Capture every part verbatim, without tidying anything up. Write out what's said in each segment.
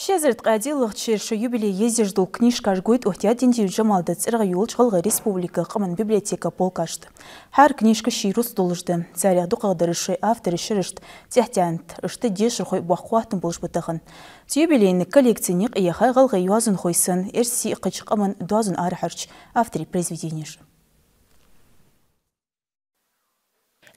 Ши эзар ткъаь диълагӀча шера шоай юбилей езъеш дола книжкаш гойтӀа оттаяьй Яндиев Джамалда цӀерагӀа йолча ГӀалгӀай Республика къаман библиотека полкашта. ХӀара книжка ший рузкъа долаш да. Царех дукхагӀдараш шоай авторий шерашта тӀехьтаьннад, иштта дешархой боккха хоаттам болаш ба тахан. Цу юбилейни коллекци юкъеяьхай гӀалгӀай йоазонхой санна, эрсий а, кхыча къаман доазон арахьарча авторий произведенеш.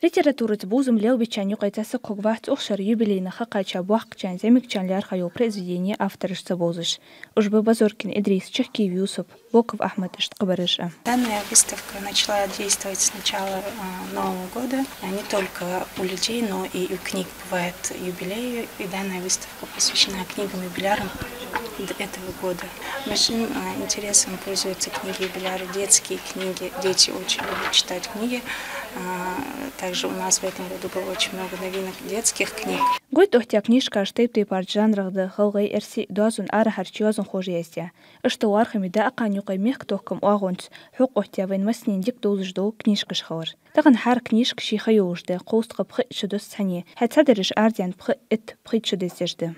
Литератураца бувзам лелабечарна юкъе цхьа саг хургвац укх шера юбилейна ха кхаьча боккхачарна, зӀамигачарна лаьрхӀа йола произведени автораш ца бовзаш. Уж ба Базоркин Идрис, Чахкиев Юсуп, Боков Ахьмад, иштта кхыбараш а. Данная выставка начала действовать с начала, а, Нового года. А не только у людей, но и у книг бывает юбилей. И данная выставка посвящена книгам-юбилярам д-, этого года. Большим, а, интересом пользуются книги-юбиляры, детские книги. Дети очень любят читать книги. А, также у нас в этом году было очень много новинок детских книг. ГойтӀа оттаяь книжкаш тайп-тайпарча жанрах да: гӀалгӀай, эрсий, доазон арахьарча йоазонхоша яздаь. Иштта лоархӀаме дӀаакхача юкъе мехка тохкама оагӀонца хьокха оттаяь, вайна массанена дика довзаш дола книжкаш хилар. Тахан хӀара книжка ший ха йолаш да, кхузткъа пхиъ шу дус цхьане, хӀаьта цхьадараш арадаьнна пхиъ, итт, пхийтта шу дезаш да.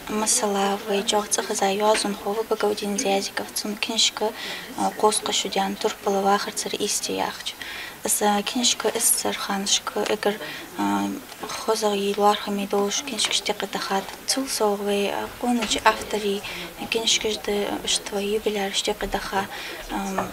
Масала, вай чӀоагӀа цӀихеза йоазонхо ва Багаудин Зязиков, цун книжка, а, кхузткъа шу даьнна, «Турпала вахарцара истий» яхача. Из, а, книжка СССР ханашка эггара, а, хозагӀа е лоархӀаме долаш книжкаш тӀа кхы дахад. Цул совгӀа вай, а, къонача авторий книжкаш да, иштта вай юбиляраш тӀа кхы даха, ам,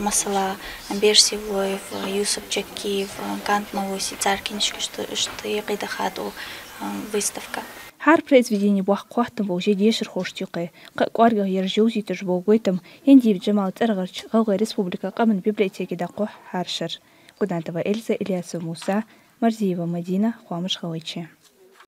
масала, Берс Евлоев, Юсуп Чаккиев, Кант Малуси, цар книжкаш да, иштта кхы дахад укх, ам, выставка. ХӀара произведени боккха хоаттам болаш я дешархошта юкъе. Кхы а кӀоаргагӀа ераш йовзийташ бола гойтам Яндиев Джамала цӀерагӀарча ГӀалгӀай Республика къаман библиотеке дӀакхухь хӀара шера. Кудантова Эльза, Ильясова Муса, Марзиева Мадина, «Хоамаш ГӀалгӀайче».